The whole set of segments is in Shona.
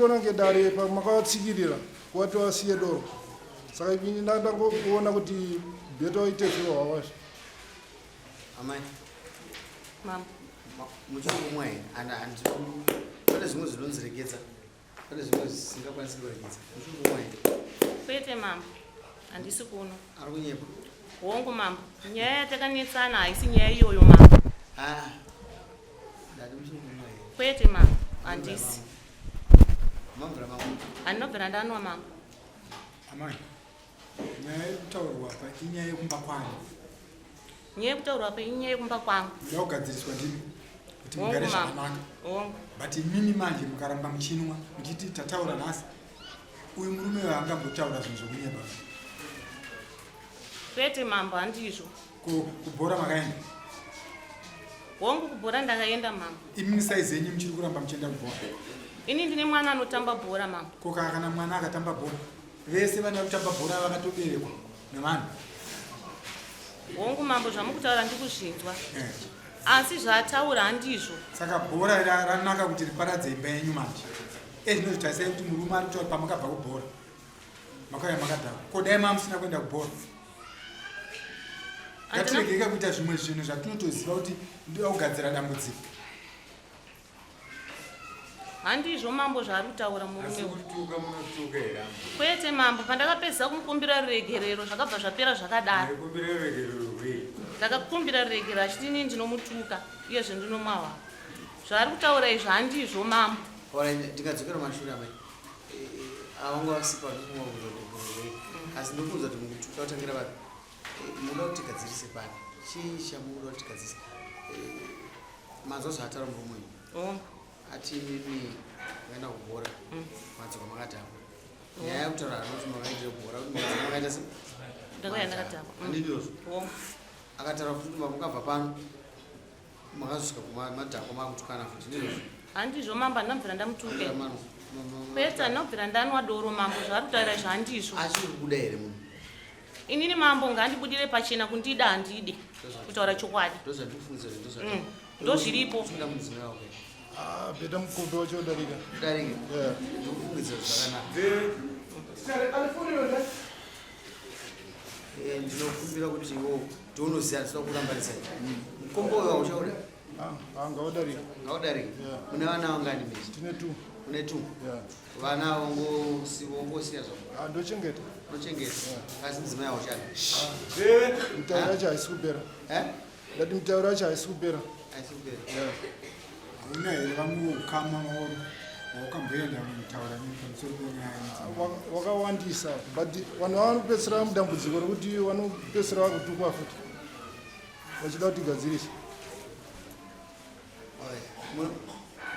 Ndikutoona kunge dare pamakawatsikirira kuwati wasiye doro. Saka ini ndangoona kuti better waite zviro hwawazvo. Amai. Mama. Muchiri kumwa here? And and pane zvimwe zvinonzi regedza. Pane zvimwe zvisingakwanisi kuregedza. Muchiri kumwa here? Kwete mama. Handisi kuno. Ari kunyepa. Hongu mambo. Nyaya yatakanetsana haisi nyaya iyoyo mambo. Ah. Ndati muchiri kumwa here? Kwete mambo. Handisi. Mamvura mambo. Handinobvira ndanwa mambo. Amai. Nyaya iri kutaurwa apa inyaya yekumba kwangu. Nyaya yekutaurwa apa inyaya yekumba kwangu. Ndoda kugadziriswa ndimi kuti mugare zvakanaka. Hongu. But imimi manje mukaramba muchinwa muchiti tataura nhasi uyu murume uyu angambotaura zvinhu zvokunyeba. Kwete mambo handizvo. Kubhora makaenda? Hongu kubhora ndakaenda mambo. Imimi size yenyu muchiri kuramba muchienda kubhora? Ini ndine mwana anotamba bhora mambo. Ko kana mwana akatamba bhora? Vese vana kutamba bhora vakatoberekwa nevanhu. Hongu mambo zvamukutaura ndikuzvinzwa. Eh. Asi zvaataura handizvo. Saka bhora ranaka kuti riparadze imba yenyu manje. Ezvino zvitarisai kuti murume ari kutaura pamakabva kubhora. Makauya makadhakwa. Ko dai mamusina kuenda kubhora. Ngatiregeka kuita zvimwe zvinhu zvatinotoziva kuti ndoda kugadzira dambudziko. Handizvo mambo zvaari kutaura murume Asi kutuka munotuka here ambuya? Kwete mambo, pandakapedzisa kumukumbira ruregerero zvakabva zvapera zvakadaro. Maikumbira ruregerero rwei? Ndakakumbira ruregerero achiti inini ndinomutuka uyezve ndinomwahwa. Zvaari kutaura izvi handizvo mambo. Alright, ndikadzokera mashure amai. Eh, eh, Avanga vasipa ndikuwa ruregerero rwei. Asi ndokuudza kuti mukutuka kutangira vapi? Eh, Munoda kuti tigadzirise papi? Chii chamunoda kuti tigadzirise? Eh, Manzwa zvaataura murume uyu? Hongu. Ati imimi makaenda kubhora madzoka makadhakwa. Nyaya yekutaura anoti makaendera kubhora kuti madzoka makaita se Ndakauya ndakadhakwa. Handizvozvo. Hongu. Akataura futi kuti makabva pano makazosvika kumadhakwa makutukana futi ndizvozvo. Handizvo mambo handinobvira ndamutuke. Mano- Kwete handinobvira ndanwa doro mambo zvaari kutaura izvi handizvo. Achiri kubuda here munhu? Inini mambo ngandibudire pachena kundida handidi kutaura chokwadi. Ndozviripo. Ah, beta mukombe wacho udarika. Udarika. Yeah. Ndikufungidzira zvakanaka. Eh, ndinokumbira kuti iwo ndounoziva ndinoda kurambanisa. Mukombe uyo hauchauda. Ah, ah, ngaudarike. Ngaudarike. Yeah. Mune vana vangani mese? Tine two. Mune two. Yeah. Vana vongosiya zvavo. Ah, ndochengeta. Ndochengeta. Yeah. Asi mudzimai hauchada. Ah. Mitauro yacho haisi kupera. Eh? Ndati mitauro yacho haisi kupera. Haisi kupera. Yeah. Hauna here vamwe ukama wawakamboenda mutaura pamusoro penyaya Wakawandisa but vanhu vanopedzisira mudambudziko rekuti vanopedzisira vakutukwa futi. Vachida kuti tigadzirisa.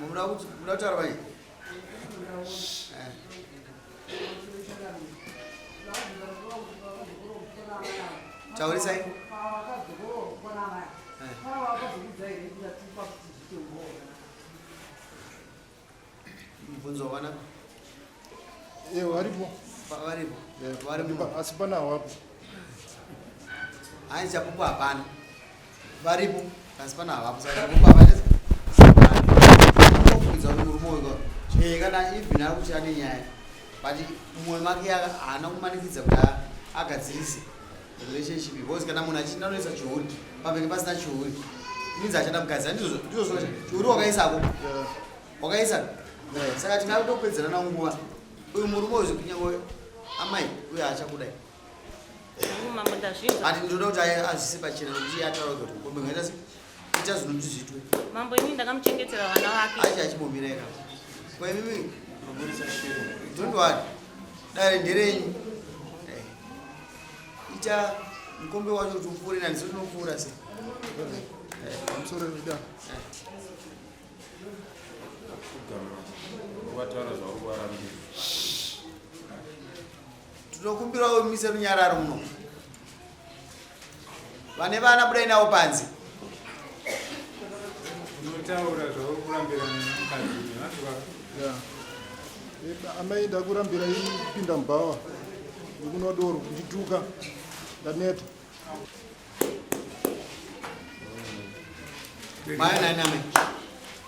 Munoda kutaura vai? Taurisai. Mubvunzo wakanaka. Eh, varipo. Varipo. Varipo. Asi pana hawapo. Hayi chapupu hapana. Varipo. Asi pana havapo. Saka chapupu hapana. Kubvunza murume uyu. Eh, kana even ari kuti ane nyaya. But mumwe make haana kumanikidza kuti agadzirise relationship because kana munhu achinda unoisa chihuri pambenge pasina chihuri means achada mukadzi handizvo ndizvo chihuri wakaisako. Wakaisa saka tingatopedzerana nguva uyu murume uyu kunyange amai uyo achakudai Mambo ndazvinzwa. Ati ndinoda kuti azvise pachena nokuti iye ataura kuti mukombe ngaita se ita zvinoti zviitwe. Mambo ini ndakamuchengetera vana vake. Achi achimbomira ika. Kwa imimi don't worry. Dare nderenyu. Eh. Ita mukombe wacho kuti upfuure nani unopfuura sei. Eh, pamusoro ida. Eh. Tinokumbirawo mise runyararo muno. Vane vana budai navo panze. Unotaura zvauri kurambirana nemukadzi uyu vanhu Yeah. Amai ndakurambira ipinda mubhawa nekunwa doro kundituka ndaneta. Mai nani amai?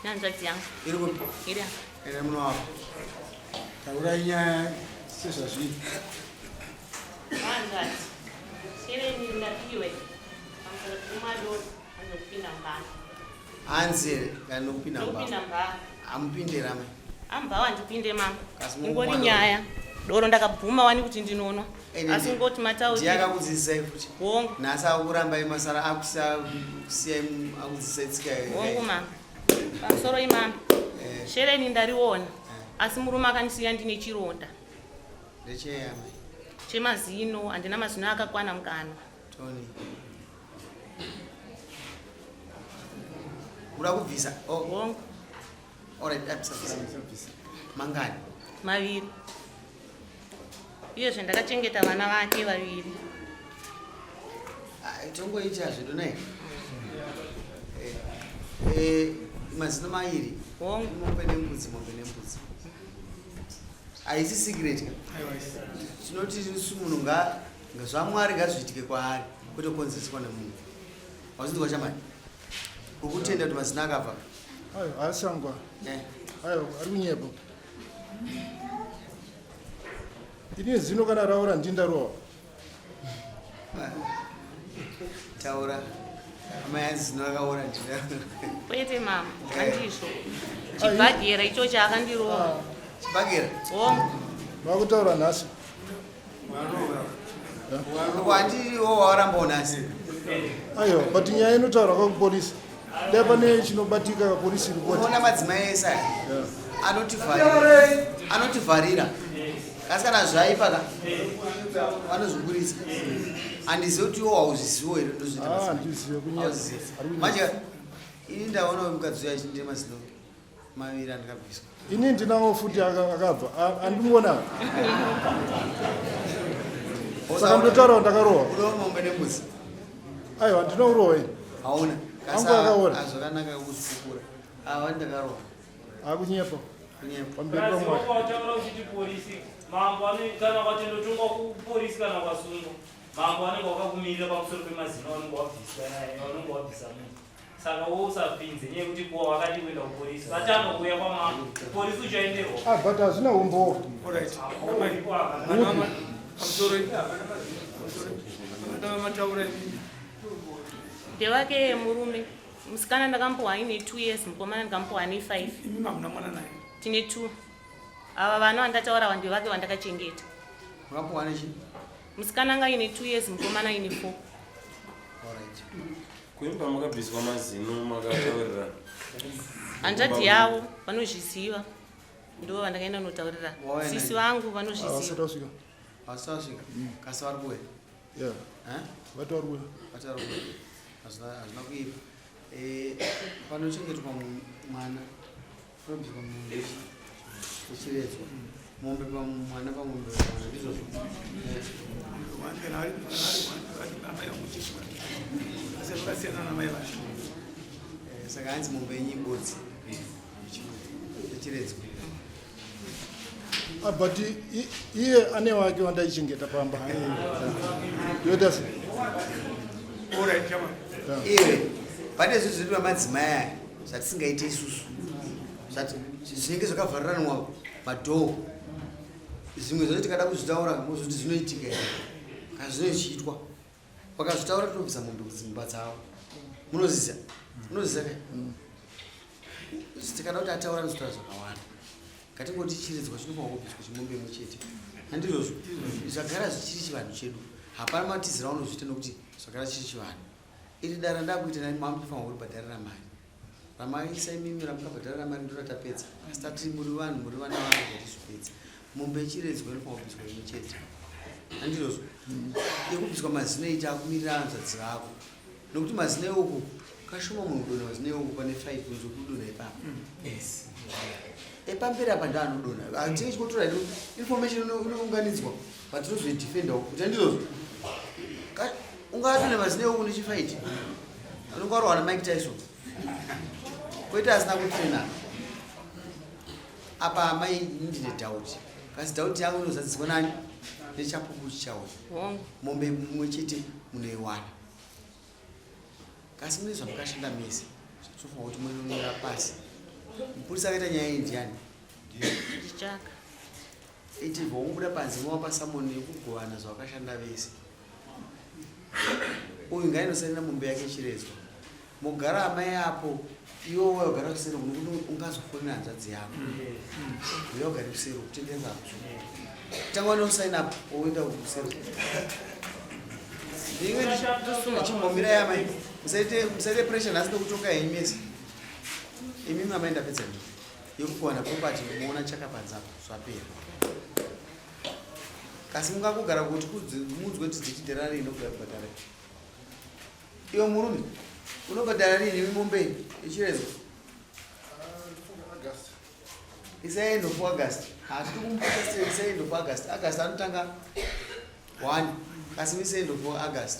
Nehanzvadzi yangu. Iri kupi? Iri apa. Ere muno wako. Taurai nyaya sezvazviri. Hanzvadzi, shereni ndapiwe pamusoro pemadoro anokupinda mubani. Hanzi here kana nokupinda mubani? Nokupinda mubani. Amupinde rama. Amubhawa handipinde mama. Ingori nyaya. Doro ndakabvuma wani kuti ndinonwa. Asi ngoti matauri. Ndiye akakudzidzisai futi. Hongu. Nhasi akurambai masara akusiyai akudzidzisai tsika. Hongu mama. Pamusoro imama. Eh. Shereni ndariona. Asi murume akandisiya ndine chironda. Ndechei amai? Chemazino, handina mazino akakwana mukanwa. Tony. Uda kubvisa? Oh. Hongu. Alright, abvisa bvisa. Mangani? Maviri. Uyezve ndakachengeta vana vake vaviri. Ah, tongoita zvedu nai. Eh, eh, mazino mairi. Hongu. Mombe nembudzi, mombe nembudzi. Haisi secret ka? Tinoti isu munhu nga zvaMwari ngazviitike kwaari kwete kukonzereswa nemunhu. Wazinzwa chamai? Ukutenda kuti mazino akabva? Ayo, haasi angu. Eh. Ayo, ari kunyepa. Ini zino kana raura ndindarowa. Taura. Amai hanzi zino rakaora ndinda. Kwete mama, handizvo. Chibhagera icho chaakandirova. Chibhagera? Hongu. Vakutaura nhasi. Handiwo wawarambawo nhasi. Aiwa, but nyaya inotaurwa kakupolisi. Dai pane chinobatika kapolisi report. Unoona madzimai ese aya anotivharira anotivharira kasi kana zvaipa ka vanozviburitsa handizivi kuti iwo hauzvizivo here ndozviita Ah, handizive kunyepa. Hauzivi. Ari kunyepa. Manje ini ndaona uyu mukadzi uyu achindire mazino maviri andikabviswa. Ini ndinawo futi akabva. Andimuona. Saka ndotaura ndakarohwa. Unoona mombe nembudzi? Aiwa, ndinourohwa ini. Hauna. Angu akaora. Zvakanaka kuzvipupura. Ava ndakarohwa. Akunyepa. Kunyepa. Pamberi paMwari. Wataura uchiti polisi mambo ane kana ukatendotongwa kupolisi kana ukasungwa mambo anenge wakakumirira pamusoro pemazino anenge wabviswa naye anenge wabvisa munhu saka wo usapinze nyaya yekuti kuwa wakadi kuenda kupolisi vatanga kuuya kwamambo polisi uchaenderwa Ah, but hazvina umbowo. Alright. Mataura imimi. Ndewake murume. Musikana ndakambowa aine 2 years, mukomana ndikambowa ane 5. Imi hamuna mwana naye? Tine 2. Ava vana vandataura ava ndevake vandakachengeta. Wakapuwa nechi? Musikana anga aine 2 years, mukomana aine 4. Alright. Kuimba makabviswa mazino makataurirana. Hanzvadzi yavo vanozviziva. Ndivo vandakaenda kunotaurira. Wauya Sisi naye? vangu vanozviziva. Vasati vasvika. Vasati vasvika. Kasi vari kuuya? Yeah. Eh? Vati vari kuuya. Vati vari kuuya. Hazvina hazvina kuipa. Eh, panochengetwa mwana panobviswa mombe ichiredzwa. Mombe pamwana pamombe pamwana ndizvozvo. Eh. Kana vari amai vangu chete. Asi vakasiyana namai vacho. Eh, saka hanzi mombe yenyu ibodzi. Ichiredzwa. Ah, but iye ane wake wandaichengeta pamba. Yoita sei? Alright, chama. Iwe, pane zvinhu zviri pamadzimai aya zvatisingaite isusu. Zvati zvinenge zvakavhariranwa madhoo. Zvimwe zvacho tikada kuzvitaura mozoti zvinoitika here? Kana zvinochiitwa. Vakazvitaura tinobvisa mombe kudzimba dzavo. Munoziza? Munoziza kai? Tikada kuti ataura anozotaura zvakawanda. Ngatingoti chiredzwa chinofanirwa kubviswa chimombe imwe chete. Handizvozvo? Zvagara zvichiri chivanhu chedu. Hapana matiziro aunozviita nokuti zvagara chiri chivanhu. Iri dara ndakuita nani mamufanirwa kuribhadharira mari. Ramaisa imimi ramukabhadharira mari ndiro ratapedza. Asi tati muri vanhu muri vana vangu ngatizvipedze. Mombe yechiredzwa inofanirwa kubviswa imwe chete. Handizvozvo? Yekubviswa mazino ita akumirira hanzvadzi vako. Nokuti mazino ehuku kashoma munhu kudonha mazino ehuku pane 5 kunze kudonha ipapo. Yes. Epamberi apa ndo anodonha. Hatinge chikotora hedu information inounganidzwa but tinozoidefendawo kuti handizvozvo. Ungadonha mazino ehuku nechifight. Anonga warohwa naMike Tyson. Kwete asina kutraina. Apa amai ndine doubt. Kasi doubt yangu inozadziswa nani? Nechapupu chichauya. Hongu. Mombe mumwe chete munoiwana. Kasi mune zvamukashanda mese. Zvatofanira kuti munonyora pasi. Mupurisa akaita nyaya iyi ndiani? Ndichaka. Ichibva wobuda panze mowapa samoni yekugovana zvavakashanda vese. Uyu ngainosainira mombe yake chiredzwa. Mogara amai apo iwe wauya ugara kuseri kuno kuti ungazofonera hanzvadzi yako. Uya ugare kuseri kutenderera apo. Tanga wanosaina apo woenda kuseri. Chimbomira amai. Musaite musaite pressure nhasi ndokutonga henyu mese. Imi amai ndapedza nemi. Yekuwana property muona chakapanza apo zvapera. Kasi mungangogara kuti munzwe kuti dzichidhera rini nokubhadhara. Iwe murume unobhadhara rini mombe ichirezwa? Isai end of August. Hatidi kumupota isai end of August. August anotanga 1 kasi mise end of August.